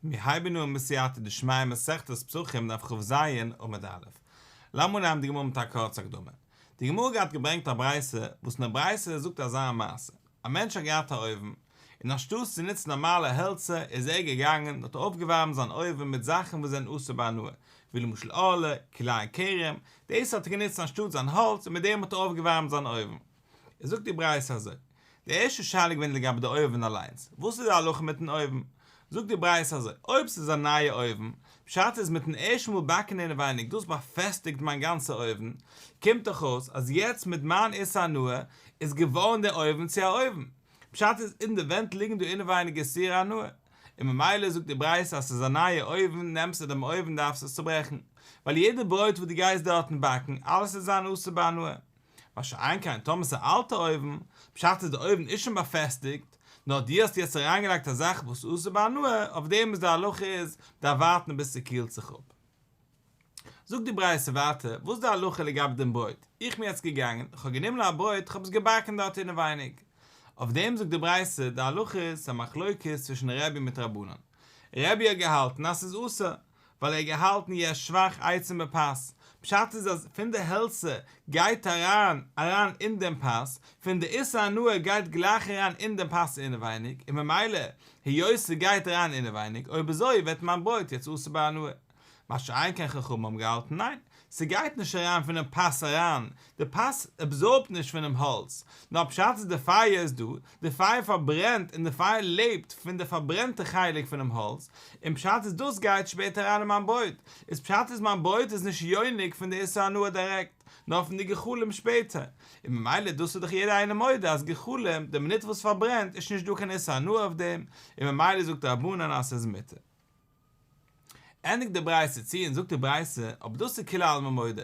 מיר הייבן אן בסייעתא דשמיא מסכת פסחים דף כז עמוד א'. לאמיר נעמען די גמרא מיט א קורצע הקדמה. די גמרא האט געהאט געברענגט א ברייתא, וואס אין די ברייתא זאגט אזא מעשה, א מענטש האט געהאט א אויוון, און אנשטאטס צו נוצן נארמאלע העלצער איז ער געגאנגען און האט אויפגעווארעמט זיין אויוון מיט זאכן וואס זענען אסור בהנאה, ווי למשל ערלה, כלאי כרם, דאס האט ער גענוצט אנשטאט זיין האלץ און מיט דעם האט ער אויפגעווארעמט זיין אויוון. איז זאגט די ברייתא אזוי, די ערשטע שאלה איז געווען לגבי די אויוון אליינס, וואס איז די הלכה מיטן אויוון? זאגט די ברייתא אזוי, אויב ס'איז א נייע אויוון, פשט איז מיטן ערשטן מאל באקן אינעווייניג דאס באפעסטיגט מיין גאנצע אויוון, קומט דאך אויס אז יעצט מיט מיין איסור הנאה איז געווארן דער אויוון צו א אויוון, פשט איז אין די ווענט ליגן דא אינעווייניג איסורי הנאה, און ממילא זאגט די ברייתא אז ס'איז א נייע אויוון נעמסטו דעם אויוון דארפסט עס צוברעכן, ווייל יעדע ברויט וואס דו גייסט דארטן באקן אלעס וועט זיין אסור בהנאה. מה שאין כן טאמער ס'איז א אלטע אויוון, פשט איז די אויוון איז שוין באפעסטיגט, נאר דו האסט יעצט אריינגעלייגט א זאך וואס איז אסור בהנאה, אויף דעם איז די הלכה איז, מ'דארף ווארטן ביז ס'קילט זיך אפ. זאגט די ברייתא ווייטער, וואס איז די הלכה לגבי דעם ברויט? איך בין יעצט געגאנגען, איך האב גענומען א ברויט, איך האב עס געבאקן דארט אינעווייניג. אויף דעם זאגט די ברייתא, די הלכה איז, ס'איז א מחלוקת צווישן רבי מיט רבנן. רבי האט געהאלטן אז ס'איז אסור, ווייל ער האט געהאלטן יש שבח עצים בפת, פשט איז אז פון די העלצער גייט אריין אריין אין דעם פת, פון די איסור הנאה גייט גלייך אריין אין דעם פת אינעווייניג, און ממילא היות ס'גייט אריין אינעווייניג אויב אזוי ווערט מיין ברויט יעצט אסור בהנאה. מה שאין כן חכמים האבן געהאלטן ניין, ס'גייט נישט אריין פונעם פת אריין, די פת absorb ט נישט פונעם האלץ, נאר פשט איז די פייער איז דא, די פייער פארברענט און די פייער לעבט פון די פארברענטע חלק פונעם האלץ, און פשט איז דאס גייט שפעטער אריין אין מיין ברויט, איז פשט איז מיין ברויט איז נישט יונק פון די איסור הנאה דירעקט, נאר פון די גחלים שפעטער, און ממילא דאס איז דאך יעדער איינער מודה אז גחלים, די מינוט וואס פארברענט איז שוין נישט דא קיין איסור הנאה אויף דעם, און ממילא זאגט רבנן אז ס'איז מותר. ענדיגט די ברייתא צו און זאגט די ברייתא, אבער דאס איז כולי עלמא מודה,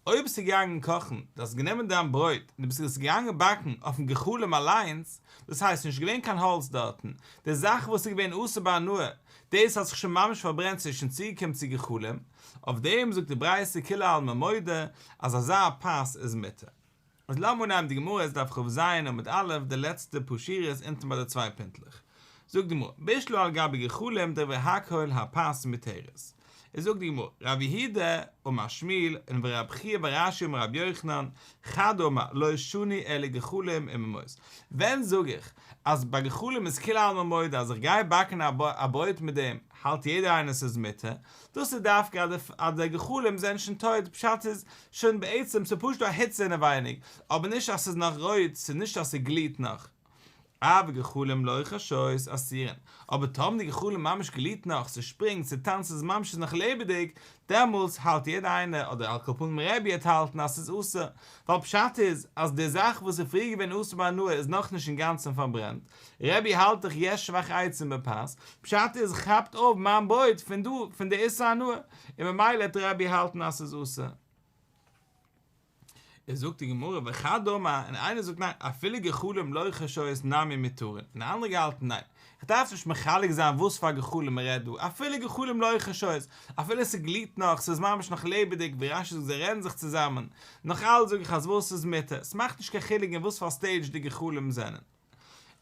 אויב ביסטו געגאנגען קאכן, דו האסט גענומען דיין ברויט און דו ביסט עס געגאנגען באקן אויפן גחלים אליינס, דאס הייסט ס'נישט געווען קיין האלץ דארטן, די זאך וואס איז געווען אסור בהנאה, דאס האט זיך שוין ממש פארברענט ס'איז שוין צוגעקומען צו גחלים, אויף דעם זאגט די ברייתא כולי עלמא מודה אז אזא פת איז מותר. איז לאמיר נעמען די גמרא איז דף כז עמוד א' די לעצטע פאר שורות אונטן ביי די צוויי פינטלעך. זאגט די גמרא, בשלמא על גבי גחלים דברי הכל הפת מותרת. איז זאגט די גמרא, רב יהודה אמר שמואל און ורב חייא בר אשי אמר רבי יוחנן, חד אמר לא שנו אלא גחלים וממעות. ווען זאג איך אז ביי גחלים איז כולי עלמא מודה אז איך גיי באקן א ברויט מיט דעם האלט יעדער איינער ס'איז מותר, דאס איז דווקא אז די גחלים זענען שוין טויט, פשט איז שוין בעצם ס'איז פשוט א היץ אינעווייניג, אבער נישט אז ס'איז נאך רויט, ס'איז נישט אז ס'גליעט נאך. אבל גחלים לוחשות אסורין, אבער טאמער די גחלים ממש גליעט נאך, ס'שפרינגט, ס'טאנצט, ס'איז ממש ס'איז נאך לעבעדיג, דעמאלטס האלט יעדער איינער, אדער על כל פנים רבי האט האלטן אז ס'איז אסור, ווייל פשט איז אז די זאך וואס איז פריער געווען אסור בהנאה איז נאכנישט אינגאנצן פארברענט, רבי האלט דאך יש שבח עצים בפת, פשט איז כאפט אויף מיין ברויט פון דא פון די איסור הנאה, און ממילא העט רבי האלטן אז ס'איז אסור. איז זאגט די גמרא וחד אמר, און איינער זאגט ניין אפילו גחלים לוחשות נמי מותרין, און אנדערע געהאלטן ניין, איך דארף נישט מחלק זיין וואס פאר גחלים מען רעדט דא, אפילו גחלים לוחשות, אפילו ס'גליט נאך, ס'איז ממש נאך לעבעדיג, ווי רשי זאגט זיי רעדן זיך צוזאמען, נאך אלץ זאג איך אז וואס איז מותר, ס'מאכט נישט קיין חילוק אין וואס פאר stage די גחלים זענען.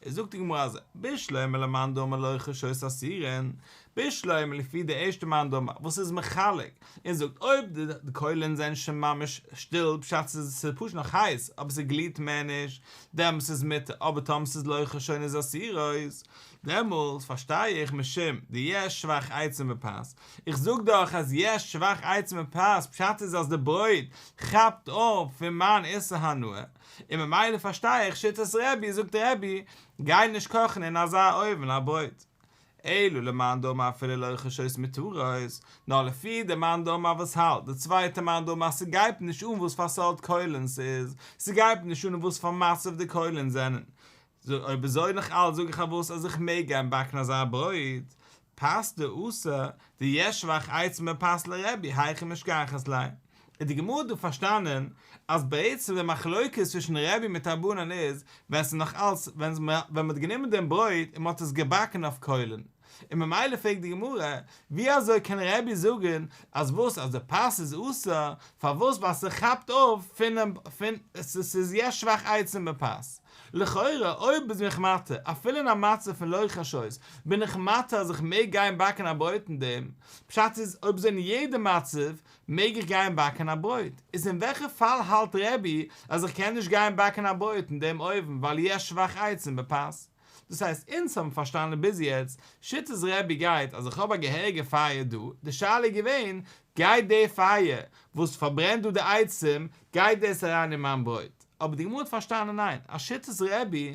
זאגט די גמרא אזוי, בשלמא למאן דאמר לוחשות אסורין, בשלמא לפי די ערשטע מאן דאמר וואס איז מחלק און זאגט אויב די קוילען זענען שוין ממש שטיל פשט ס'איז פשוט נאך הייס אבער ס'גליעט מער נישט דעמאלס איז מותר אבער טאמער ס'איז לוחשין איז אסורות דעמאלס פארשטיי איך משום דיש שבח עצים בפת איך זאג דאך אז יש שבח עצים בפת פשט איז אז די ברויט כאפט אויף פון מיין איסור הנאה. און ממילא פארשטיי איך שיטת רבי, זאגט רבי, גיי נישט קאכן אין אזא אויוון א ברויט. אלא למאן דאמר אפילו לוחשות מותרות, נאר לפי די מאן דאמר וואס האלט, די צווייטע מאן דאמר אז ס'גייט נישט אן וואס פאר סארט קוילן ס'איז, ס'גייט נישט אן וואס פאר מצב די קוילן זענען, אויב אזוי נאך אלץ זאג איך א וואס אז איך מעג גיין באקן אזא ברויט, פת דאסור, דיש שבח עצים בפת לרבי היכי משכחת לה. איז די גמרא דא פארשטאנען אז בעצם די מחלוקת צווישן רבי מיט רבנן איז ווען ס'איז נאך אלץ ווען ווען מ'האט גענומען דעם ברויט און מ'האט עס געבאקן אויף קוילן. און ממילא פרעגט די גמרא, ווי אזוי קען רבי זאגן אז וואס אז די פת איז אסור, פארוואס ווייל ס'כאפט אויף פונעם פון ס'איז יש שבח עצים בפת. לכאורה אויב איז מיך מתיר אפילו אין א מצב פון לוחשות בין איך מתיר אז איך מעג גיין באקן א ברויט אין דעם, פשט איז אויב אזוי אין יעדע מצב מעג איך גיין באקן א ברויט, איז אין וועלכע פאל האלט רבי אז איך קען נישט גיין באקן א ברויט אין דעם אויוון ווייל יש שבח עצים בפת? דאס הייסט אונז האבן פארשטאנען ביז יעצט, שיטת רבי גייט אז איך האב א געהעריגע פייער דא, די שאלה איז געווען גייט די פייער וואס פארברענט דא די עצים גייט דאס אריין אין מיין ברויט, אבער די גמרא האט פארשטאנען ניין, אז שיטת רבי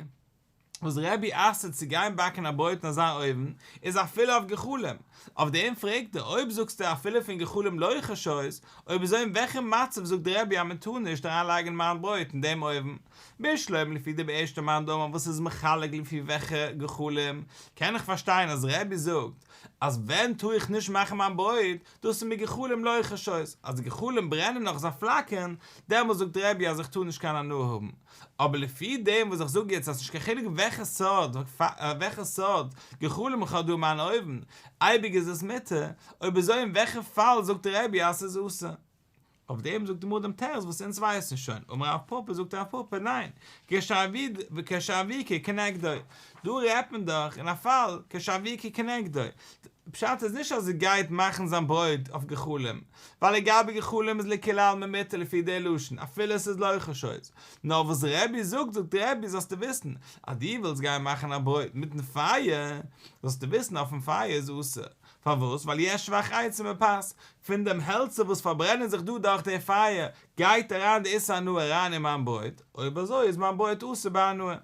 וואס רבי אסר'ט צו גיין באקן א ברויט אין אזא אויוון איז אפילו אויף גחלים, אויף דעם פרעגט ער אויב זאגסטו אפילו פון גחלים לוחשות, אויב אזוי אין וועלכע מצב זאגט רבי אז מען טאר נישט אריין לייגן מיין ברויט אין דעם אויוון? בשלמא לפי די ערשטע מאן דאמר וואס איז מחלק לפי וועלכע גחלים, קען איך פארשטיין אז רבי זאגט אז ווען טאר איך נישט מאכן מיין ברויט, דאס איז מגחלים לוחשות, אז די גחלים ברענען נאך זיי פלאקערן, דעמאלס זאגט רבי אז איך טאר נישט קיין הנאה האבן. אבער לפי דעם וואס איך זאג יעצט אז ס'נישט קיין חילוק וועלכע סארט וועלכע סארט גחלים איך האב דא אין מיין אויוון, אייביג איז עס מותר, אויב אזוי אין וועלכע פאל זאגט רבי אז ס'איז אסור? אויף דעם זאגט די גמרא דעם תירוץ וואס אונז ווייסן שוין, אמר רב פפא זאגט רב פפא ניין, כשאבוקה כנגדו, דא רעדט מען דאך אין א פאל כשאבוקה כנגדו, פשט איז נישט אז ער גייט מאכן זיין ברויט אויף גחלים, ווייל לגבי גחלים איז לכולי עלמא מותר לפי די לשון אפילו עס איז לוחשות, נאר וואס רבי זאגט זאגט רבי זאלסטו וויסן אז דו ווילסט גיין מאכן א ברויט מיטן פייער, זאלסטו וויסן אויפן פייער איז אסור, פארוואס? ווייל יש שבח עצים בפת, פון דעם העלצער וואס פארברענען זיך דא דורך די פייער, גייט אריין די איסור הנאה אריין אין מיין ברויט, אויב אזוי איז מיין ברויט אסור בהנאה.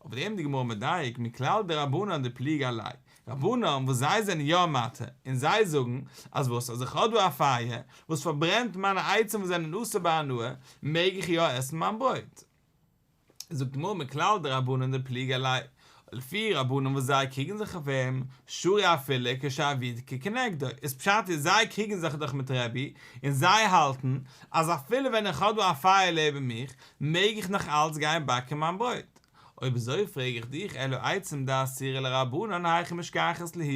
אויף דעם די גמרא מדייק מכלל דרבנן דפליגי עליה, רבנן וואס זיי זענען יא מתיר, און זיי זאגן אז וואס אז איך האב דא א פייער וואס פארברענט מיינע עצים וואס זענען אסור בהנאה, מעג איך יא עסן מיין ברויט. זאגט די גמרא מכלל דרבנן דפליגי עליה, לפי רבנן וואס זיי קריגן זיך אויף אים, שרי אפילו כשאבוקה כנגדו, איז פשט איז זיי קריגן זיך דאך מיט רבי, און זיי האלטן אז אפילו ווען איך האב דא א פייער לעבן מיך, מעג איך נאך אלץ גיין באקן מיין ברויט. אויב אזוי פרעג איך דיך אלא עצים דאסירי לרבנן היכי משכחת להו,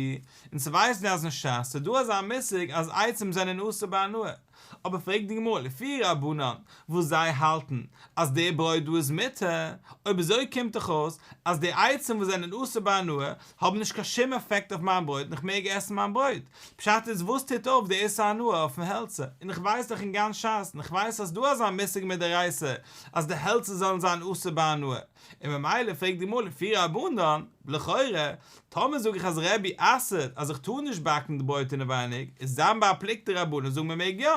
אונז ווייסן אז אין ש"ס איז דא אזא מושג אז עצים זענען אסור בהנאה, אבער פרעגט די גמרא לפי רבנן וואס זיי האלטן אז די ברויט דא איז מותר, אויב אזוי קומט דאך אויס אז די עצים וואס זענען אסור בהנאה האבן נישט קיין שום עפעקט אויף מיין ברויט און איך מעג עסן מיין ברויט, פשט איז וואס טוט אויף די איסור הנאה אויפן העלצער, און איך ווייס דאך אין גאנץ ש"ס און איך ווייס אז ס'דא אזא מושג מדאורייתא אז די העלצער זאלן זיין אסור בהנאה, און ממילא פרעגט די גמרא לפי רבנן, לכאורה, טאמער זאג איך אז רבי אסר'ט אז איך טאר נישט באקן די ברויט אינעווייניג, איז זיין בר פלוגתא רבנן זאגן מען מעג יא.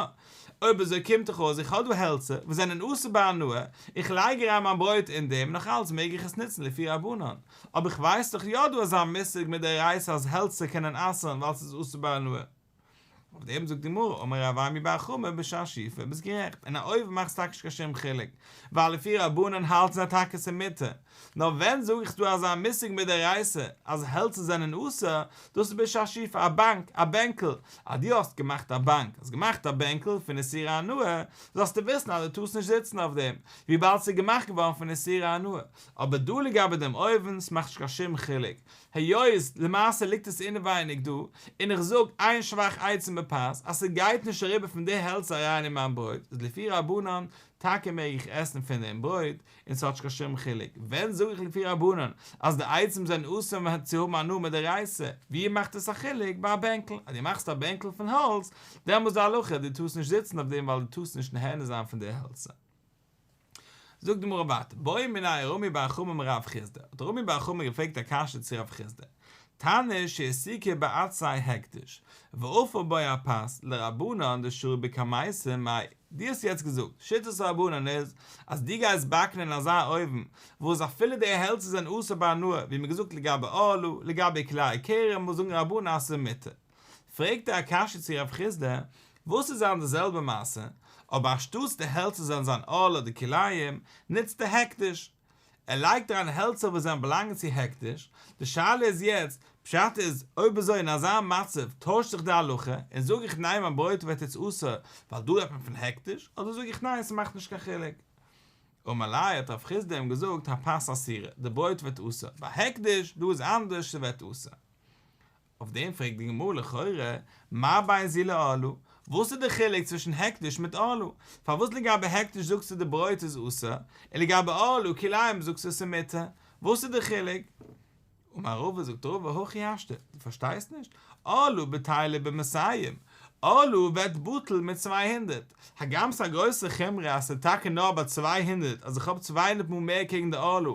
אויב אזוי קומט דאך אויס איך האב דא העלצער וואס זענען אסור בהנאה, איך לייג אריין מיין ברויט אין דעם נאך אלץ מעג איך עס נוצן לפי רבנן. אבער איך ווייס דאך יא דא אזא מושג מדאורייתא אז העלצער קענען אסר'ן ווייל ס'איז אסור בהנאה. אויף דעם זאגט די גמרא, אמר רב אמי בר חמא בשרשיפא, ביסט גערעכט, אין א אויוון מאכט עס טאקע נישט קיין שום חילוק, ווייל לפי רבנן האלטן זיי טאקע ס'איז מותר, נאר ווען זאג איך ס'דא אזא מושג מדאורייתא אז העלצער זענען אסור, דאס איז בשרשיפא, א באנק, א בענקל, אז דו האסט געמאכט א באנק, האסט געמאכט א בענקל פון איסורי הנאה, זאלסטו וויסן אז דו טארסט נישט זיצן אויף דעם, וויבאלד ס'איז געמאכט געווארן פון איסורי הנאה, אבער דא לגבי דעם אויוון, ס'מאכט נישט קיין שום חילוק, היות למעשה ליגט עס אינעווייניג דא, און איך זאג אין שבח עצים בפת אז ס'גייט נישט אריבער פון די העלצער אריין אין מיין ברויט, איז לפי רבנן טאקע מעג איך עסן פון דעם ברויט, און ס'האט נישט קיין שום חילוק. ווען זאג איך לפי רבנן אז די עצים זענען אסור צו האבן הנאה מדאורייתא, ווי מאכט עס א חילוק ביי א בענקל? אז דו מאכסט א בענקל פון האלץ, דעמאלס איז די הלכה דו טארסט נישט זיצן אויף דעם ווייל דו טארסט נישט נהנה זיין פון די העלצער. זאגט די גמרא ווייטער, בעא מיניה רמי בר חמא מרב חסדא, האט רמי בר חמא געפרעגט א קשיא צו רב חסדא, תנור שהסיקו בו עצי הקדש, ואפו בו הפת, לרבנן דשרו בקמייתא מאי, דו האסט יעצט געזאגט, שיטת רבנן איז, אז דו גייסט באקן אין אזא אויוון, וואס אפילו די העלצער זענען אסור בהנאה, ווי מ'האט געזאגט לגבי ערלה, לגבי כלאי כרם וואס זאגן רבנן אז ס'איז מותר. פרעגט ער א קשיא צו רב חסדא, וואס וועט זיין די זעלבע מעשה, אבער אנשטאטס די העלצער זאלן זיין ערלה אדער כלאים, נוצט ער הקדש. ער לייגט אריין העלצער וואס זענען באלאנגען צו הקדש, די שאלה איז יעצט, פשט איז, אויב אזוי אין אזא מצב טוישט זיך די הלכה, און זאג איך ניין מיין ברויט ווערט יעצט אסור ווייל דא רעדט מען פון הקדש, אדער זאג איך ניין ס'מאכט נישט קיין חילוק. אמר ליה האט רב חסדא אים געזאגט הפת אסירה, די ברויט ווערט אסור, ביי הקדש, דא איז אנדערש ס'ווערט אסור. אויף דעם פרעגט די גמרא לכאורה, מה בין זו לערלה, וואס איז די חילוק צווישן הקדש מיט ערלה? פארוואס לגבי הקדש זאגסטו די ברויט איז אסור, און לגבי ערלה כולי עלמא זאגסטו עס איז מותר? וואס איז די חילוק? אמר רבא זאגט רבא הכי השתא, דו פארשטייסט נישט? ערלה בטילה במאתים, ערלה ווערט בטל מיט 200, הגם ס'איז א גרויסע חומרא אז ס'איז טאקע נאר ביי 200 אז איך האב 200 מאל מער קעגן די ערלה,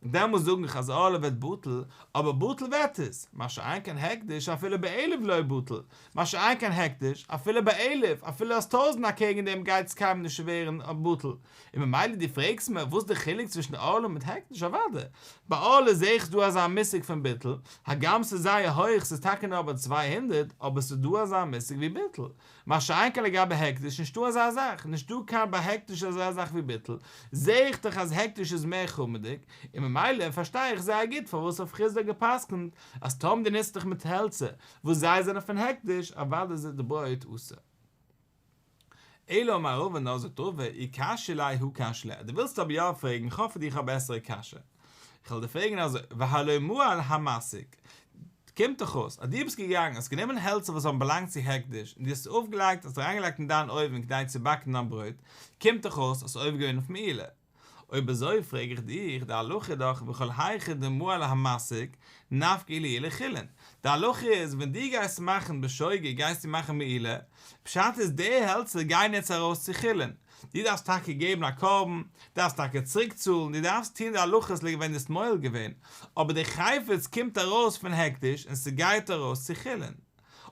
דעמאלס זאג איך אז ערלה ווערט בטל, אבער בטל ווערט עס, מה שאין כן הקדש אפילו באלף לא בטל, מה שאין כן הקדש אפילו באלף, אפילו אז טויזנט אקעגן דעם גייט עס קיינמאל נישט ווערן בטל, און ממילא דו פרעגסט מיר וואס די חילוק צווישן ערלה מיט הקדש אוודאי, ביי ערלה זעה איך ס'דא אזא מושג פון ביטול, הגם ס'איז זייער הויך ס'איז טאקע נאר ביי 200 אבער ס'איז דא אזא מושג ווי ביטול, מה שאין כן לגבי הקדש נישטא אזא זאך, נישטא קיין ביי הקדש אזא זאך ווי ביטול, זעה איך דאך אז הקדש איז מער חמור'דיג, און ממילא פארשטיי איך זייער גוט פארוואס רב חסדא האט גע'פסק'נט אז טאמער דו נוצט דיך מיט העלצער וואס זיי זענען פון הקדש אוודאי איז די ברויט אסור. אלא אמר רבא נאר זאגט רבא אי קשיא ליה הא קשיא ליה, דו ווילסט אבער יא פרעגן, איך האב פאר דיך א בעסערע קשיא, איך וועל דיר פרעגן אזוי, והלא מעל המסיק, קומט דאך אויס אז דו ביסט געגאנגען האסט גענומען העלצער וואס האבן באלאנגט צו הקדש און דו האסט עס אויפגעלייגט האסט אריינגעלייגט אין דיין אויוון כדי צו באקן דיין ברויט, קומט דאך אויס אז ס'איז עובר געווען אויף מעילה. אויב אזוי פרעג איך דיך, די הלכה איז דאך וכל היכא דמעל המסיק נפקא להו לחולין, די הלכה איז ווען דו גייסט מאכן בשוגג גייסטו מאכן מעילה, פשט איז די העלצער גייען יעצט ארויס צו חולין, דו דארפסט טאקע געבן א קרבן, דארפסט טאקע צוריק צאלן, דו דארפסט טון די הלכות לגבי ווען דו האסט מועל געווען, אבער די חפץ קומט ארויס פון הקדש און ס'גייט ארויס צו חולין.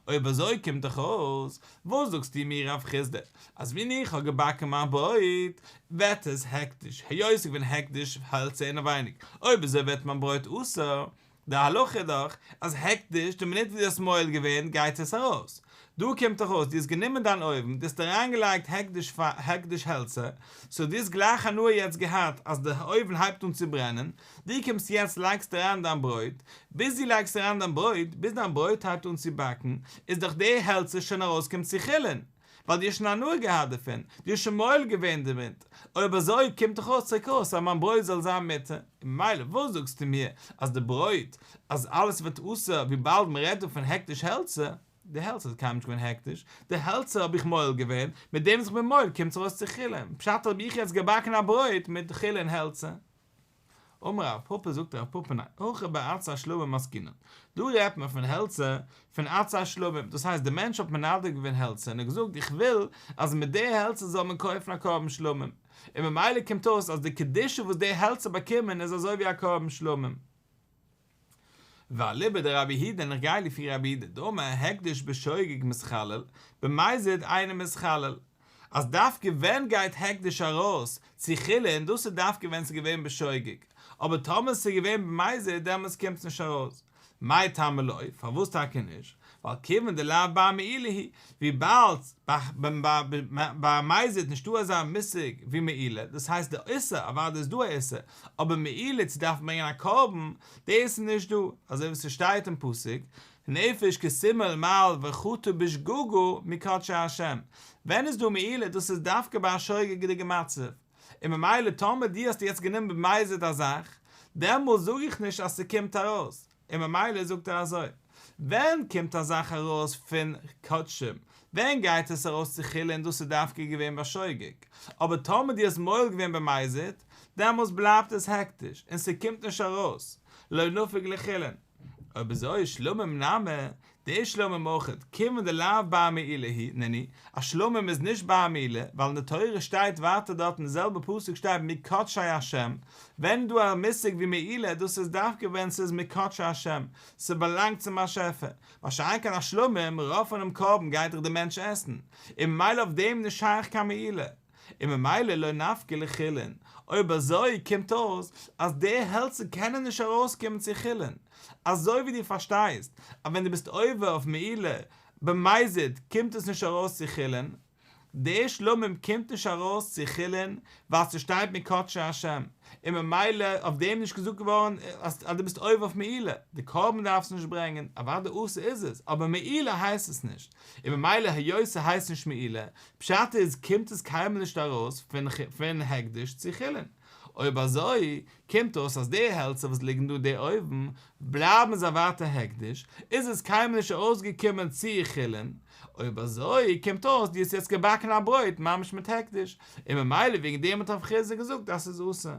אויב אזוי קומט דאך אויס, וואס זאגסטו מיר רב חסדא, אז ווען איך האב געבאקן מיין ברויט, ווערט עס הקדש, היות ס'איז געווען הקדש העלצער אינעווייניג, אויב אזוי ווערט מיין ברויט אסור, די הלכה איז דאך אז הקדש די מינוט וואס דו האסט מועל געווען גייט עס ארויס. דא קומט דאך אויס דו האסט גענומען דיין אויוון, דו האסט אריינגעלייגט הקדש הקדש העלצער, סאו דו האסט גלייך הנאה יעצט געהאט אז די אויוון הייבט אן צו ברענען, דו קומסט יעצט לייגסט אריין דיין ברויט, ביז דו לייגסט אריין דיין ברויט, ביז דיין ברויט הייבט אן צו באקן, איז דאך די העלצער שוין ארויסגעקומען צו חולין. ווייל דו האסט שוין הנאה געהאט דערפון, דו האסט שוין מועל געווען דערמיט, אויב אזוי קומט דאך אויס צוריק אויס אז מיין ברויט זאל זיין מותר, און ממילא וואס זאגסטו מיר אז די ברויט, אז אלעס ווערט אסור וויבאלד מען רעדט דא פון הקדש העלצער, די העלצער איז קיינמאל נישט געווען הקדש, די העלצער האב איך מועל געווען, מיט דעם וואס איך בין מועל קומט עס ארויס צו חולין, פשט האב איך יעצט געבאקן א ברויט מיט חולין העלצער. אמר רב פפא זאגט רב פפא ניין, הכא בעצי שלמים עסקינן, דא רעדט מען פון העלצער פון עצי שלמים, דאס הייסט דער מענטש האט מנדב געווען העלצער און ער האט געזאגט איך וויל אז מיט די העלצער זאל מען קויפן א קרבן שלמים, און ממילא קומט אויס אז די קדושה וואס די העלצער באקומען איז אזוי ווי א קרבן שלמים. ואליבא דרבי יהודה און איך גיי לפי רבי יהודה דאמר הקדש בשוגג מתחלל במזיד אינו מתחלל אז דווקא ווען גייט הקדש ארויס צו חולין דאס איז דווקא ווען ס'איז געווען בשוגג אבער טאמער ס'איז געווען במזיד דעמאלטס קומט עס נישט ארויס מאי טעמא לא פארוואס טאקע נישט ווייל כיוון דלאו בר מעילה הוא וויבאלד ביי מזיד נישטא אזא מושג ווי מעילה, דאס הייסט די איסור, אוודאי איז דא א איסור, אבער מעילה צו דארפן ברענגען א קרבן, דאס איז נישט דא, אזוי ווי ס'שטייט אין פסוק, נפש כי תמעול מעל וחטא בשגגה מקדשי השם, ווען איז דא מעילה, דאס איז דווקא ביי א שוגג'דיגע מצב, און ממילא טאמער דו האסט יעצט גענומען במזיד א זאך, דעמאלס זאג איך נישט אז ס'קומט ארויס. און ממילא זאגט ער אזוי, ווען קומט א זאך ארויס פון קדשים, ווען גייט עס ארויס צו חולין, דאס איז דווקא געווען בשוגג, אבער טאמער דו האסט מועל געווען במזיד, דעמאלס בלייבט עס הקדש, און ס'קומט נישט ארויס, לא נפיק לחולין. אויב אזוי שלמים נמי, די שלמים אויכעט, כיוון דלאו בר מעילה הוא, נינהו, א שלמים איז נישט בר מעילה, ווייל אין די תורה שטייט ווייטער דארט אין די זעלבע פסוק שטייט מקדשי השם, ווען איז דא א מושג ווי מעילה, דאס איז דווקא ווען ס'איז מקדשי השם, ס'באלאנגט צום באשעפער, מה שאין כן א שלמים, רוב פונעם קרבן גייט דאך די מענטש עסן, און ממילא אויף דעם נישט שייך קיין מעילה. און ממילא לא נפקי לחולין, אויב אזוי קומט אויס אז די העלצער קענען נישט ארויסקומען צו חולין, אזוי ווי דו פארשטייסט אז ווען דו ביסט עובר אויף מעילה במזיד קומט עס נישט ארויס צו חולין, די שלמים קומט נישט ארויס צו חולין ווייל ס'שטייט מקדשי השם, און ממילא אויף דעם נישט געזאגט געווארן אז דו ביסט עובר אויף מעילה, די קרבן דארפסטו נישט ברענגען, אוודאי אסור איז עס, אבער מעילה הייסט עס נישט. און ממילא היות ס'הייסט נישט מעילה, פשט איז קומט עס קיינמאל נישט ארויס פון הקדש צו חולין. אויב אזוי קומט אויס אז די העלצער וואס ליגן דא די אויבן בלייבן זיי ווייטער הקדש, איז עס קיינמאל נישט ארויסגעקומען צו חולין, אויב אזוי קומט אויס דו האסט יעצט געבאקן א ברויט ממש מיט הקדש, און ממילא וועגן דעם האט רב חסדא געזאגט אז ס'איז אסור.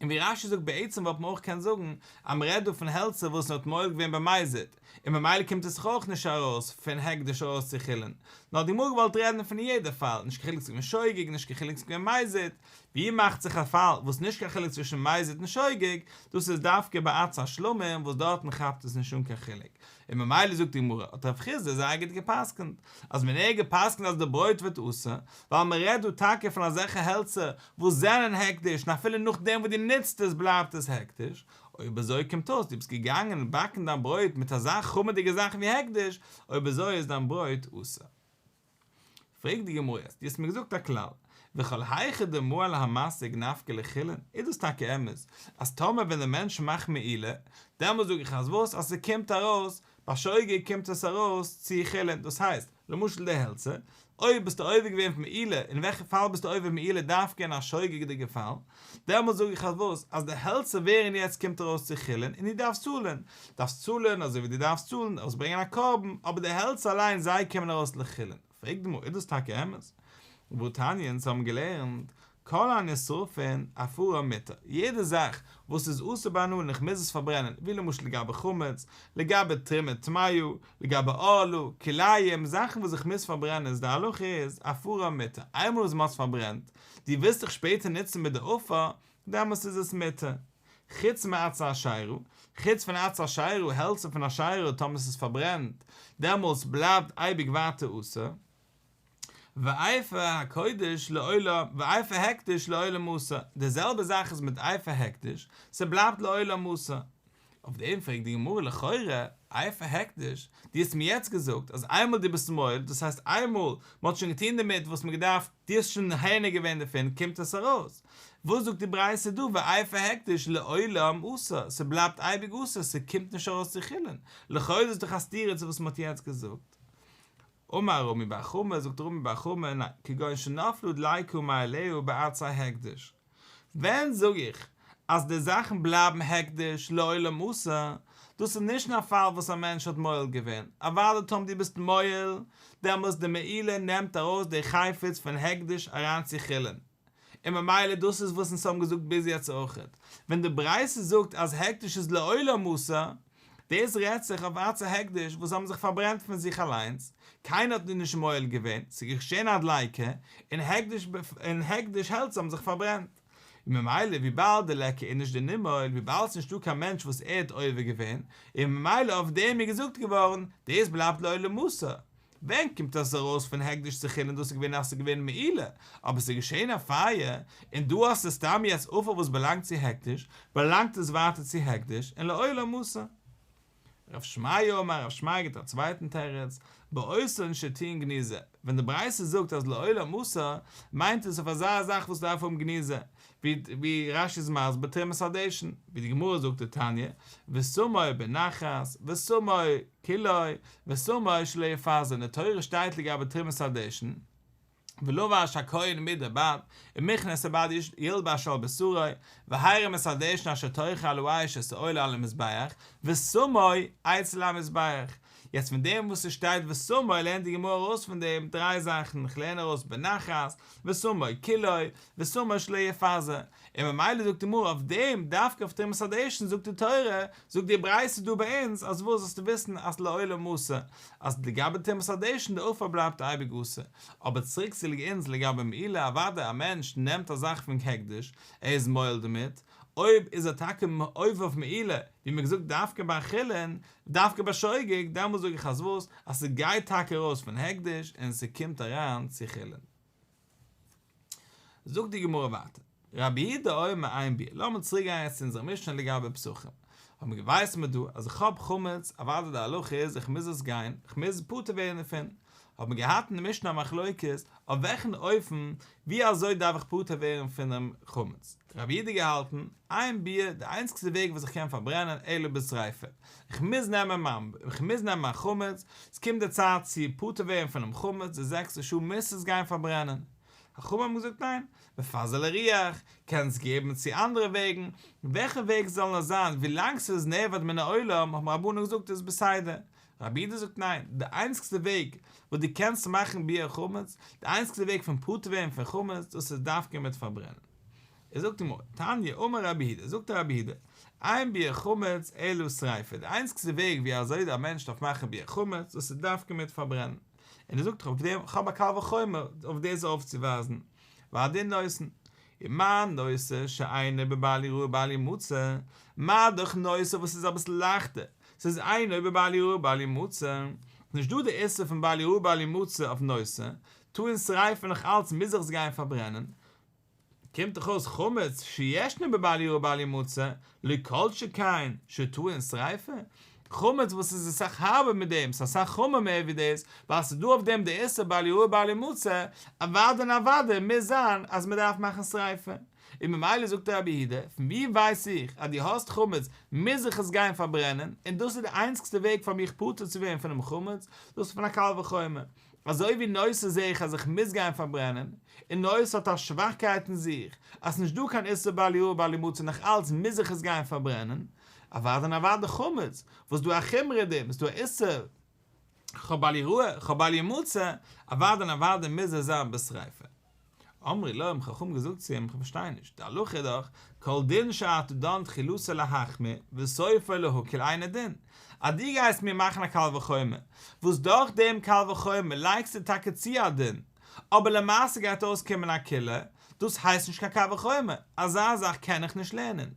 און ווי רש"י זאגט בעצם וואלט מען אויך קענען זאגן אז מען רעדט דא פון העלצער וואס מען האט מועל געווען במזיד, און ממילא קומט עס זיך אויך נישט ארויס פון הקדש ארויס צו חולין, נאר די גמרא געוואלט רעדן פון יעדע פאל, נישט קיין חילוק צו געווען שוגג נישט קיין חילוק צו געווען מזיד, ווי מאכט זיך א פאל וואס נישט קיין חילוק צווישן מזיד און שוגג, דאס איז דווקא ביי עצי השלמים וואס דארטן כאפט עס נישט אן קיין חילוק, און ממילא זאגט די גמרא האט רב חסדא זייער גוט גע'פסק'נט, אז ווען ער האט גע'פסק'נט אז די ברויט ווערט אסור, ווייל מען רעדט דא טאקע פון אזעלכע העלצער וואס זענען הקדש און אפילו נאכדעם וואס דו נוצט עס בלייבט עס הקדש, אויב אזוי קומט אויס דו ביסט געגאנגען באקן דיין ברויט מיט אזא חמור'דיגע זאך ווי הקדש, אויב אזוי איז דיין ברויט אסור. פרעגט די גמרא יעצט, דו האסט מיר געזאגט א כלל, וכל היכא דמעל המסיק נפקא לחולין, איז דאס טאקע אמת אז טאמער ווען די מענטש מאכט מעילה, דעמאלס זאג איך אז וואס אז ס'קומט ארויס, ביי שוגג קומט עס ארויס צו חולין, דאס הייסט, למשל די העלצער, אויב ביסטו עובר געווען אויף מעילה, אין וועלכע פאל ביסטו עובר מעילה דווקא אין א שוגג'דיגע פאל, דעמאלס זאג איך אז וואס, אז די העלצער ווערן יעצט קומט ארויס צו חולין און דו דארפסט צאלן, דארפסט צאלן אזוי ווי דו דארפסט צאלן, דארפסט ברענגען א קרבן, אבער די העלצער אליין זיי קומען ארויס לחולין. פרעגט די גמרא, איז דאס טאקע אמת? והתניא, אונז האבן געלערנט, כל הנשרפין עפרן מותר, יעדע זאך וואס איז אסור בהנאה און איך מוז עס פארברענען, ווי למשל לגבי חמץ, לגבי תרומה טמאה, לגבי ערלה, כלאים, זאכן וואס איך מוז פארברענען איז די הלכה איז, עפרן מותר, איינמאל וואס מען האט עס פארברענט, דו ווילסט דיך שפעטער נוצן מיט די עפר, דעמאלס איז עס מותר. חוץ מעצי אשרה, חוץ פון עצי אשרה, העלצער פון אשרה, טאמער עס איז פארברענט, דעמאלס בלייבט אייביג ווייטער אסור. ואפר הקודש לעולם, ואפר הקדש לעולם אסור, די זעלבע זאך איז מיט אפר הקדש, ס'בלייבט לעולם אסור. אויף דעם פרעגט די גמרא לכאורה, אפר הקדש, דו האסט מיר יעצט געזאגט אז איינמאל דו ביסט מועל, דאס הייסט איינמאל מען האט שוין געטון דערמיט וואס מען געדארפט, דו האסט שוין נהנה געווען דערפון, קומט עס ארויס. וואס זאגט די ברייתא דא ואפר הקדש לעולם אסור, ס'בלייבט אייביג אסור, ס'קומט נישט ארויס צו חולין, לכאורה איז דאס דאך א סתירה צו וואס מען האט יעצט געזאגט. אמר רמי בר חמא, זאגט רמי בר חמא, ניין, כגון שנפלה דליקה מאליה בעצי הקדש. ווען זאג איך אז די זאכן בלייבן הקדש לעולם אסור, דאס איז נישט אין א פאל וואס א מענטש האט מועל געווען, אוודאי טאמער דו ביסט מועל, דעמאלס די מעילה נעמט ארויס די חפץ פון הקדש אריין צו חולין, און ממילא דאס איז וואס אונז האבן געזאגט ביז יעצט אויכעט, ווען די ברייתא זאגט אז הקדש איז לעולם אסור, דאס רעדט זיך אויף עצי הקדש וואס האבן זיך פארברענט פון זיך אליינס, קיינער האט נישט מועל געווען, ס'איז געשען א דליקה, און הקדש און הקדש העלצער האבן זיך פארברענט. און ממילא וויבאלד דליכא איניש דנימול, וויבאלד ס'איז נישטא קיין מענטש וואס ער האט עובר געווען, און ממילא אויף דעם איז געזאגט געווארן, דאס בלייבט לעולם אסור. ווען קומט עס ארויס פון הקדש צו חולין דאס איז געווען אז ס'איז געווען מעילה, אבער ס'איז געשען א פייער, און דא האסטו סתם יעצט עפר וואס באלאנגט צו הקדש, באלאנגט עס ווייטער צו הקדש, און לעולם אסור. רב שמעיה אמר רב שמעיה גיבט א צווייטן תירוץ, באותן שטעון גניזה, ווען די ברייתא זאגט אז לעולם אסור, מיינט עס אויף אזא זאך וואס דארף האבן גניזה, ווי רש"י איז מסביר תרומת הדשן, ווי די גמרא זאגט דתניא, ושמו בנחת, ושמו כולו, ושמו שלא יפזר, אין די תורה שטייט לגבי תרומת הדשן, ולבש הכהן מד הבד, ומכנס הבד ילבש על בשרו, והרים את הדשן אשר תאכל על האש את העולה על המזבח, ושמו אצל המזבח. יעצט פון דעם וואס עס שטייט ושמו לערנט די גמרא ארויס פון דעם דריי זאכן, איך לערן ארויס בנחת, ושמו כולו, ושמו שלא יפזר, און ממילא זאגט די גמרא אויף דעם, דווקא אויף תרומת הדשן זאגט די תורה, זאגט די ברייתא דא ביי אונז, אז וואס זאלסטו וויסן אז לעולם אסור, אז לגבי תרומת הדשן די עפר בלייבט אייביג אסור, אבער צוריק צו אונז לגבי מעילה, אוודאי א מענטש נעמט א זאך פון הקדש, ער איז מועל דערמיט, אויב איז ער טאקע עובר אויף מעילה, ווי מ'האט געזאגט דווקא ביי חולין, דווקא ביי שוגג, דעמאלס זאג איך אז וואס, אז ס'גייט טאקע ארויס פון הקדש און ס'קומט אריין צו חולין. זאגט די גמרא ווייטער, רבי יהודה אומר אין ביעור, לאמיר צוריק גיין יעצט צו אונזער משנה לגבי פסחים, האבן מיר ווייסן מיר דא אז איך האב חמץ, אוודאי די הלכה איז איך מוז עס גיין, איך מוז פטור ווערן דערפון, האט מען געהאט אין די משנה א מחלוקת אויף וועלכן אופן, ווי אזוי דארף איך פטור ווערן פונעם חמץ, רבי יהודה געהאלטן, אין ביעור, די איינציגסטע וועג וואס איך קען פארברענען אלא בשריפה, איך מוז נעמען מיין, איך מוז נעמען מיין חמץ, עס קומט די צייט צו פטור ווערן פונעם חמץ, די זעקסטע שעה מוז עס גיין פארברענען. חכמים האבן געזאגט ניין, מפזר לרוח, קענסט געבן צו אנדערע וועגן, וועלכע וועג ס'זאל נאר זיין, ווילאנג ס'איז נאבד מן העולם האבן רבנן געזאגט איז בסדר, רבי יהודה זאגט ניין, די איינציגסטע וועג וואס דו קענסט מאכן ביעור חמץ, די איינציגסטע וועג פון פטור ווערן פון חמץ, דאס איז דווקא מיט פארברענען. ער זאגט די גמרא, תניא אמר רבי יהודה, זאגט רבי יהודה, אין ביעור חמץ אלא שריפה, די איינציגסטע וועג ווי אזוי א מענטש דארף מאכן ביעור חמץ, דאס איז דווקא מיט פארברענען. און ער זאגט אויף דעם, כ'האב א קל וחומר אויף דאס אויפצואווייזן, והדין נותן. ומה נותר שאינו בבל יראה ובל ימצא, מה דאך נותר וואס איז אביסל לייכטער, ס'איז אינו בבל יראה ובל ימצא, נישט דא די איסור פון בל יראה ובל ימצא אויף נותר, טעון שריפה נאך אלץ מוז איך עס גיין פארברענען, קומט דאך אויס חמץ שישנו בבל יראה ובל ימצא, לא כל שכן שטעון שריפה, חמץ וואס איז אסאך הארבער מיט דעם, ס'איז אסאך חמור מער ווי דאס, ווייל ס'איז דא אויף דעם די איסור בל יראה בל ימצא, אוודאי און אוודאי מוז זיין אז מ'דארף מאכן שריפה. און ממילא זאגט רבי יהודה, פון ווי ווייס איך אז דו האסט חמץ מוז איך עס גיין פארברענען, און דאס איז די איינציגסטע וועג פאר מיך פטור צו ווערן פונעם חמץ, דאס איז פון א קל וחומר. אזוי ווי נותר זעה איך אז איך מוז גיין פארברענען, און נותר האט א שוואכקייט אין זיך, אז ס'נישט דא קיין איסור בל יראה בל ימצא נאך אלץ מוז איך עס גיין פארברענען, אוודאי און אוודאי חמץ, וואס דא א חומרא אין דעם, איז דא א איסור, כ'האב בל יראה, כ'האב בל ימצא, אוודאי און אוודאי מוז עס זיין בשריפה. אמרו לו, האבן חכמים געזאגט צו אים, כ'פארשטיי נישט, די הלכה איז דאך, כל דין שאתה דן תחילתו להחמיר וסופו להקל אינו דין, אז דו גייסט מיר מאכן א קל וחומר, וואס דורך דעם קל וחומר לייגסטו טאקע צו א דין, אבער למעשה גייט אויסקומען א קולא, דאס הייסט נישט קיין קל וחומר, אזא זאך קען איך נישט לערנען.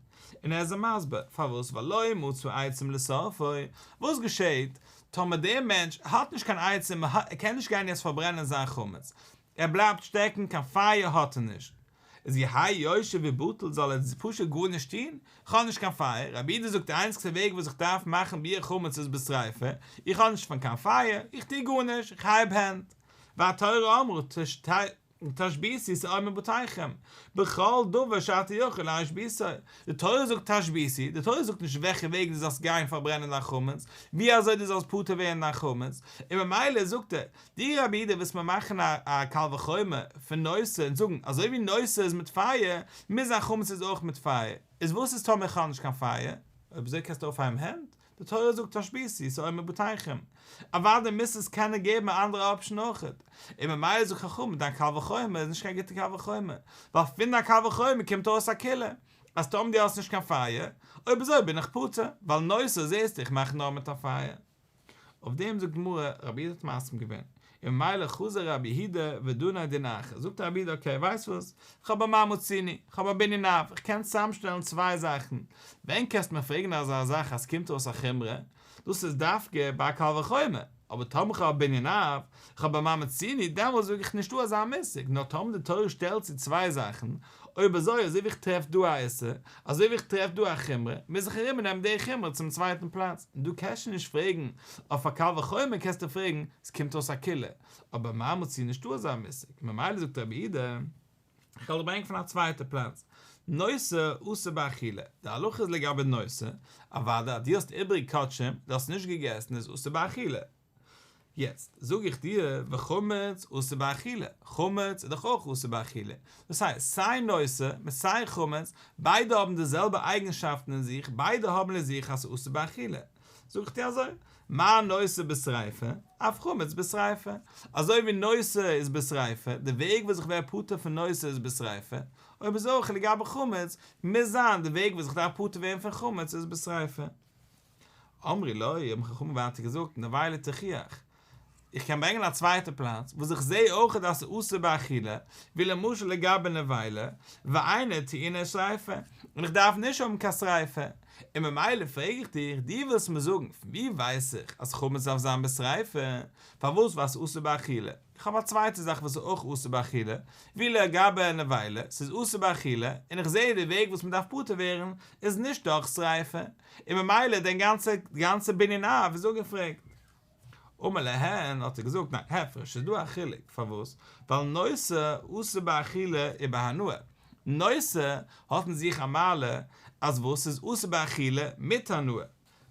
און ער איז אים מסביר, פארוואס ווייל לא מצא עצים לשורפו, וואס געשעהט טאמער דער מענטש האט נישט קיין עצים, ער קען נישט גיין יעצט פארברענען זיין חמץ, ער בלייבט שטעקן, קיין פייער האט ער נישט, איז יהא יושב ובטל זאל ער פשוט גארנישט טון, כ'האב נישט קיין פייער, רבי יהודה זאגט די איינציגסטע וועג וואס איך דארף מאכן ביעור חמץ איז בשריפה, איך האב נישט פון קיין פייער, איך טו גארנישט, איך הייב הענט. והתורה אמרה תשביתו שאור מבתיכם, בכל דבר שאתה יכול להשביתו, די תורה זאגט תשביתו, די תורה זאגט נישט וועלכע וועג דו זאלסט גיין פארברענען דיין חמץ, ווי אזוי דו זאלסט פטור ווערן דיין חמץ, און ממילא זאגט ער, דו רבי יהודה ווילסט מיר מאכן א קל וחומר פון נותר און זאגן אזוי ווי נותר איז מיט פייער, מוז זיין חמץ איז אויך מיט פייער, איז וואס איז טאמער איך האב נישט קיין פייער? אויב אזוי קענסטו אויפהייבן הענט, די תורה זאגט תשביתו שאור מבתיכם, אוודאי מוזט עס קענען געבן א אנדערע option אויכעט, און ממילא זאגט חכמים דיין קל וחומר איז נישט קיין גוטע קל וחומר, ווייל פון דיין קל וחומר קומט אויס א קולא, אז טאמער דו האסט נישט קיין פייער, אויב אזוי בין איך פטור, ווייל נותר זעסטו איך מאך נאר מיט א פייער. אויף דעם זאגט די גמרא, רבי יהודה האט מסכים געווען, און ממילא חזר רבי יהודה ודנא דין אחר, זאגט רבי יהודה okay ווייסט וואס, איך האב א מה מצינו, איך האב א בנין אב, איך קען צוזאמשטעלן צוויי זאכן, ווען קענסטו מיר פרעגן אזא זאך אז ס'קומט אויס א חומרא, דאס איז דווקא ביי א קל וחומר, אבער טאמער איך האב א בנין אב, איך האב א מה מצינו, דעמאלס זאג איך נישטא אזא מושג, נאר טאמער די תורה שטעלט צו צוויי זאכן, אויב אזוי אזוי ווי איך טרעף דא א איסור, אזוי ווי איך טרעף דא א חומרא, מוז איך אריבערנעמען די חומרא צום צווייטן פלאץ, און דא קענסטו נישט פרעגן, אויף א קל וחומר קענסטו פרעגן, עס קומט אויס א קולא, אבער מה מצינו נישטא אזא מושג, ממילא זאגט רבי יהודה, איך וועל דיר ברענגען פון א צווייטע פלאץ, נותר אסור באכילה, די הלכה איז לגבי נותר, אוודאי אז דו האסט איבריג קדשים, דו האסט נישט געגעסן איז אסור באכילה. יעצט זאג איך דיר, וחמץ אסור באכילה, חמץ איז דאך אויך אסור באכילה, דאס הייסט סיי נותר מיט סיי חמץ, ביידע האבן די זעלבע אייגנשאפטן אין זיך, ביידע האבן אין זיך אז ס'איז אסור באכילה. זאג איך דיר אזוי, מה נותר בשריפה, אף חמץ בשריפה, אזוי ווי נותר איז בשריפה, די וועג וואס איך ווער פטור פון נותר איז בשריפה, אויב אזוי אויך לגבי חמץ, מוז זיין די וועג וואס איך דארף פטור ווערן פון חמץ איז בשריפה. אמרו לו, האבן חכמים ווייטער געזאגט, נבילה תוכיח, איך קען ברענגען א צווייטע פלאץ וואס איך זעה אויך אז ס'איז אסור באכילה, ווי למשל לגבי נבילה, ואינה טעונה שריפה, און איך דארף נישט האבן קיין שריפה, און ממילא פרעג איך דיך, דו ווילסט מיר זאגן, פון ווי ווייס איך אז חמץ דארף זיין בשריפה, פארוואס ווייל ס'איז אסור באכילה? איך האב א צווייטע זאך וואס איז אויך אסור באכילה, ווי לגבי נבילה, ס'איז אסור באכילה, און איך זעה די וועג וואס מ'דארף פטור ווערן איז נישט דורך שריפה, און ממילא דיין גאנצע גאנצע בנין אב איז אפגעפרעגט. אמר להן, האט ער געזאגט, ניין, הפרש, ס'איז דא א חילוק, פארוואס? ווייל נותר אסור באכילה ובהנאה, נותר האט אין זיך א מעלה אז וואס ס'איז אסור באכילה מיט הנאה,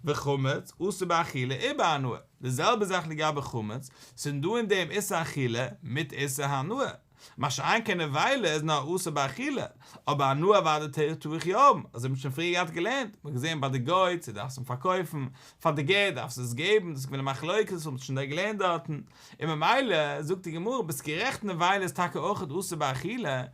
וחמץ אסור באכילה ובהנאה, די זעלבע זאך לגבי חמץ, ס'איז דא אין דעם איסור אכילה מיט איסור הנאה. מה שאין כן נבילה איז נאר אסור באכילה, אבער הנאה אוודאי טאר איך יא האבן, אזוי האט מען שוין פריער געהאט געלערנט, מ'האט געזען ביי די גוי צו דארפסט אים פארקויפן, פאר די גר דארפסט עס געבן, דאס איז געווען א מחלוקת וואס מ'האט שוין דא געלערנט דארטן, און ממילא זאגט די גמרא ביסט גערעכט נבילה איז טאקע אויך אסור באכילה,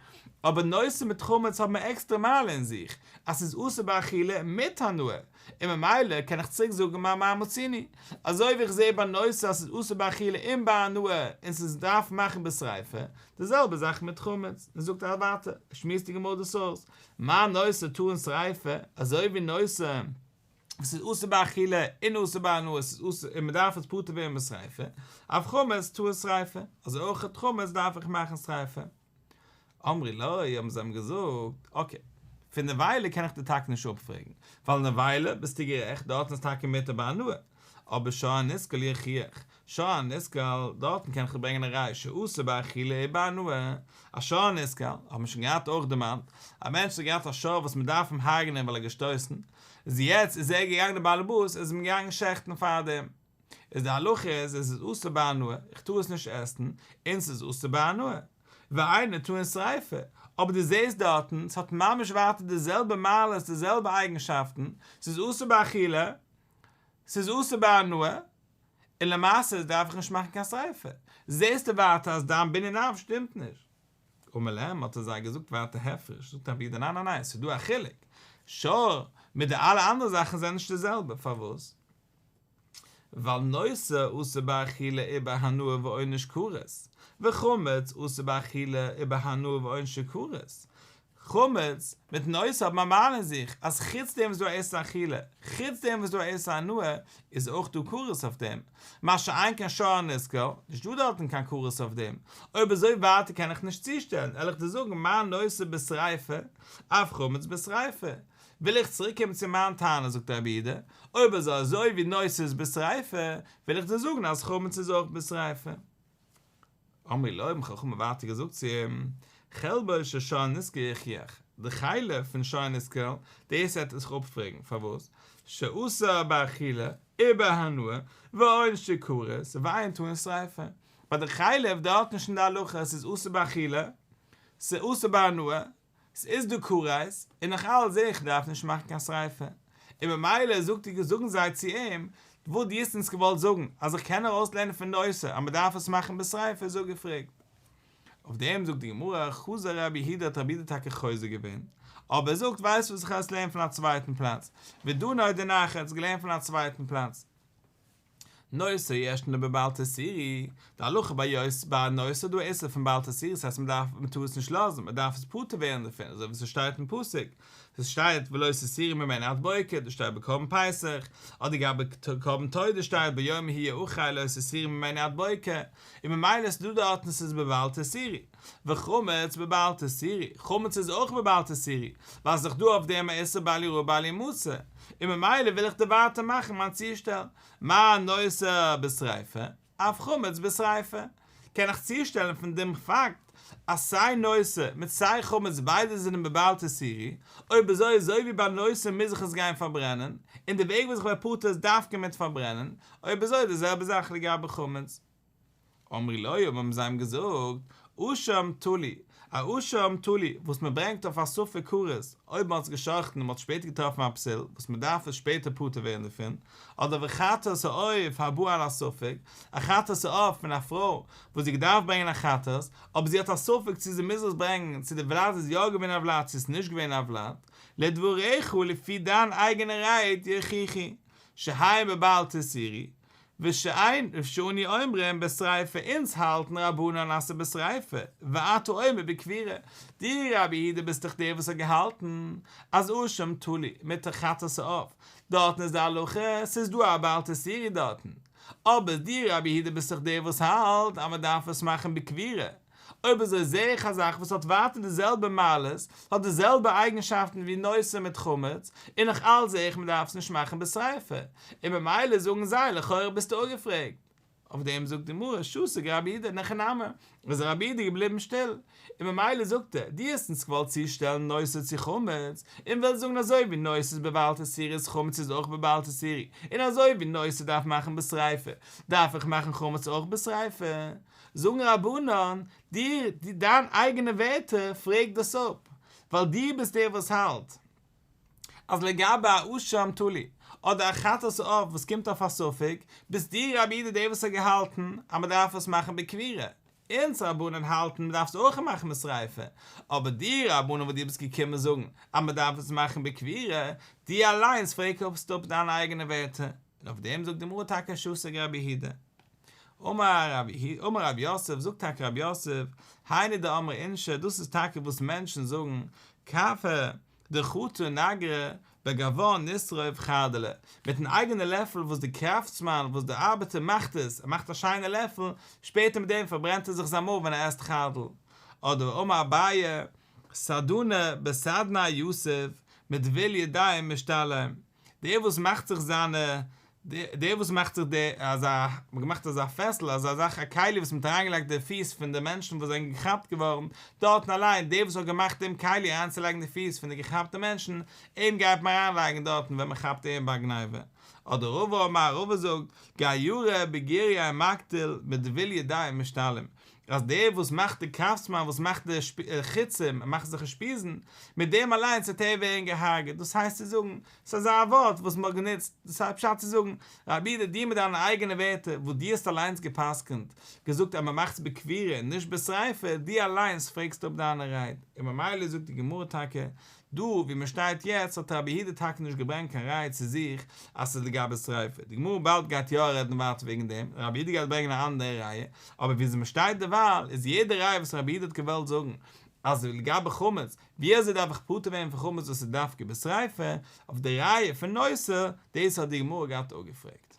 אבער נותר מיט חמץ האבן א עקסטערע מעלה אין זיך, אז ס'איז אסור באכילה מיט הנאה, און ממילא קען איך צוריק זאגן מה מה מצינו, אזוי ווי איך זעה ביי נותר אז ס'איז אסור באכילה און בהנאה און ס'איז דארף מאכן בשריפה, די זעלבע זאך מיט חמץ, און זאגט ער ווייטער, שמועסט די גמרא דאס אויס, מה נותר טעון שריפה, אזוי ווי נותר וואס איז אסור באכילה און אסור בהנאה, ס'איז אסור און מ'דארף עס פטור ווערן בשריפה, אף חמץ טעון שריפה, אזוי אויך חמץ דארף איך מאכן שריפה. אמרו לו, האבן זיי אים געזאגט, אקעי, פון נבילה קען איך דיר טאקע נישט אפפרעגן, ווייל נבילה ביסטו גערעכט, דארטן איז טאקע מותר בהנאה, אבער שור הנסקל יוכיח, שור הנסקל, דארטן קען איך דיר ברענגען א ראיה שאסור באכילה ובהנאה, א שור הנסקל, האט מען שוין געהאט אויך דערמאנט, א מענטש האט געהאט א שור וואס מען דארף אים הרג'נען ווייל ער האט געשטויסן, איז יעצט איז ער געגאנגען די בעלעבאס איז אים געגאנגען שעכטן פאר דעם. איז די הלכה איז עס איז אסור בהנאה, איך טאר עס נישט עסן, און ס'איז אסור בהנאה. ואינו טעון שריפה, אבער דו זעסט דארטן, ס'האט ממש ווייטער די זעלבע מעלות, די זעלבע אייגנשאפטן, ס'איז אסור באכילה, ס'איז אסור בהנאה, און למעשה דארף איך נישט מאכן קיין שריפה. זעסטו ווייטער אז דיין בנין אב שטימט נישט. אמר להם האט ער זיי געזאגט ווייטער הפרש, זאגט רבי יהודה ניין ניין ניין, ס'איז דא א חילוק, שור מיט די אלע אנדערע זאכן זענען נישט די זעלבע, פארוואס? ווייל נותר אסור באכילה ובהנאה ועונש כרת, וחמץ אסור באכילה ובהנאה ועונשו כרת. חמץ מיט נותר האבן א מעלה אין זיך, אז חוץ דעם וואס דא א איסור אכילה, חוץ דעם וואס דא א איסור הנאה, איז אויך דא כרת אויף דעם. מה שאין כן שור הנסקל, נישט דא דארטן קיין כרת אויף דעם. אויב אזוי ווייטער קען איך נישט צושטעלן, וועל איך דיר זאגן מה נותר בשריפה, אף חמץ בשריפה. וויל איך צוריק קומען צו מיין טענה זאגט רבי יהודה, אויב אזוי אזוי ווי נותר איז בשריפה, וויל איך דיר זאגן אז חמץ איז אויך בשריפה. אמרו לו האבן חכמים ווייטער געזאגט צו אים, חלבו של שור הנסקל יוכיח, די חלב פון שור הנסקל, דאס וועט זיך אפפרעגן, פארוואס? שאסור באכילה ובהנאה ועונשו כרת ואין טעון שריפה, ביי די חלב דארט נישט אין די הלכה עס איז אסור באכילה, ס'איז אסור בהנאה, ס'איז דא כרת, און נאך אלץ זעה איך דארף נישט מאכן קיין שריפה, און ממילא זאגט ער זאגן זיי צו אים, וואס דו האסט אונז געוואלט זאגן, אז איך קען ארויסלערנען פון נותר אז מ'דארף עס מאכן בשריפה איז אפגעפרעגט. אויף דעם זאגט די גמרא, חזר רבי יהודה האט רבי יהודה טאקע חוזר געווען, אבער ער זאגט ווייסט וואס איך וועל עס לערנען פון א צווייטן פלאץ, ודנו דנח ער האט עס געלערנט פון א צווייטן פלאץ. נותר ישנו בבל תותירו, די הלכה ביי יוס ביי נותר איז דא א איסור פון בל תותירו ס'הייסט מ'דארף מ'טאר עס נישט לאזן מ'דארף עס פטור ווערן דערפון אזוי ווי ס'שטייט אין פסוק ס'שטייט ולא תותירו ממנו עד בוקר דאס שטייט ביי קרבן פסח אדער גבי קרבן תודה שטייט ביום ההוא יאכל לא תותירו ממנו עד בוקר און ממילא איז דא דארטן ס'איז בבל תותירו וחמץ בבל תותירו, חמץ איז אויך בבל תותירו, ווייל ס'איז דאך דא אויף דעם א איסור בל יראה בל ימצא, און ממילא וויל איך דיר ווייטער מאכן מיין צושטעל, מה נותר בשריפה, אף חמץ בשריפה, קען איך צושטעלן פון דעם פאקט אז סיי נותר מיט סיי חמץ ביידע זענען בבל תותירו, אויב אזוי אזוי ווי ביי נותר מוז איך עס גיין פארברענען, און די וועג וואס איך ווער פטור איז דווקא מיט פארברענען, אויב אזוי די זעלבע זאך לגבי חמץ. אמרו לו האבן זיי אים געזאגט, אשם תלוי, א אשם תלוי וואס מען ברענגט אויף א ספק כרת, אויב מען האט עס גע'שחט'ן און מען האט שפעטער געטראפן א פסול וואס מען דארף עס שפעטער פטור ווערן דערפון, אדער וחטאת העוף הבא על הספק, א חטאת העוף פון א פרוי וואס זי האט געדארפט ברענגען א חטאת, אבער זי האט א ספק צו זי מוז עס ברענגען, צו די ולד איז יא געווען א ולד צו עס איז נישט געווען א ולד, לדבריך לפי דיין אייגענע רייד יוכיחו, שהן בבל תותירו, ושאין ושאנו אומרים בשריפה אונז האלטן רבנן אז ס'איז בשריפה, ואתה אומר בקבורה, דו רבי יהודה ביסט דאך דער וואס האט געהאלטן אז אשם תלוי מיט די חטאת העוף, דארטן איז די הלכה ס'איז דא א בל תותירו דארטן, אבער דו רבי יהודה ביסט דאך דער וואס האלט אז מ'דארף עס מאכן בקבורה, אויב אזוי זעה איך א זאך וואס האט ווייטער די זעלבע מעלות, האט די זעלבע אייגנשאפטן ווי נותר מיט חמץ, און נאך אלץ זעה איך מען דארף עס נישט מאכן בשריפה, און ממילא זאגן זיי לכאורה ביסטו אפגעפרעגט. אויף דעם זאגט די גמרא, שתיק רבי יהודה, אין הכי נמי, איז רבי יהודה געבליבן שטיל, און ממילא זאגט ער, דו האסט אונז געוואלט צושטעלן נותר צו חמץ, און ווילסט זאגן אזוי ווי נותר איז בבל תותירו איז חמץ איז אויך בבל תותירו, און אזוי ווי נותר דארף מאכן בשריפה, דארף איך מאכן חמץ אויך בשריפה. זאגן רבנן, דיר, דיין אייגענע ווערטער פרעגט דאס אפ, ווייל דו ביסט דער וואס האלט אז לגבי א אשם תלוי, אדער א חטאת העוף וואס קומט אויף א ספק, ביסט דו רבי יהודה דער וואס האט געהאלטן אז מען דארף עס מאכן בקבורה, אונז רבנן האלטן מען דארף עס אויך מאכן בשריפה, אבער דו רבנן וואס דו ביסט געקומען זאגן אז מען דארף עס מאכן בקבורה, דו אליינס פרעגסט אפ דיינע אייגענע ווערטער, און אויף דעם זאגט די גמרא טאקע שתיק רבי יהודה. אמר רב יוסף, זאגט טאקע רב יוסף, היינו דאמרי אינשי, דאס איז טאקע וואס מענטשן זאגן, כפא דחטא נגרא בגוון נשרוף חרדלא, מיטן אייגענע לעפל וואס די קראפטסמאן, וואס די ארבעטער מאכט עס, ער מאכט א שיינע לעפל, שפעטער מיט דעם פארברענט ער זיך זיין מויל ווען ער עסט חרדל. אדער אמר אביי, סדנא בסדניה יתיב, מטביל ידים משתלם, דער וואס מאכט זיך זיינע, דער וואס מאכט זיך די אזא, מ'האט געמאכט אזא פעסל, אזא זאך א כלי וואס מ'האט אריינגעלייגט די פיס פון די מענטשן וואס זענען געכאפט געווארן, דארטן אליין, דער וואס האט געמאכט דעם כלי אריינצולייגן די פיס פון די געכאפטע מענטשן, אים גייט מען אריינלייגן דארטן ווען מ'כאפט אים ביי גניבה. אדער רבא אמר, רבא זאגט, גיירא בגורייה מקטיל מטביל ידים משתלם, אז דער וואס מאכט די קראפטסמאן וואס מאכט די חיצים, ער מאכט אזעלכע שפיזן, מיט דעם אליינס וועט ער ווערן געהארגעט, דאס הייסט צו זאגן, ס'איז אזא ווארט וואס מ'האט גענוצט, דאס הייסט פשט צו זאגן, רבי יהודה דו מיט דיינע אייגענע ווערטער וואס דו האסט אליינס גע'פסק'נט, געזאגט אז מ'מאכט עס בקבורה און נישט בשריפה, דו אליינס פרעגסט אפ דיינע רייד, און ממילא זאגט די גמרא טאקע, דא ווי מען שטייט יעצט האט רבי יהודה טאקע נישט געברענגט קיין ראיה צו זיך אז ס'איז לגבי שריפה, די גמרא באלד גייט יא רעדן ווייטער וועגן דעם, רבי יהודה גייט ברענגען א אנדערע ראיה, אבער וויאזוי מען שטייט דערווייל איז יעדע ראיה וואס רבי יהודה האט געוואלט זאגן אז לגבי חמץ, ווי אזוי דארף איך פטור ווערן פון חמץ וואס איז דווקא בשריפה, אויף די ראיה פון נותר, דאס האט די גמרא געהאט אפגעפרעגט.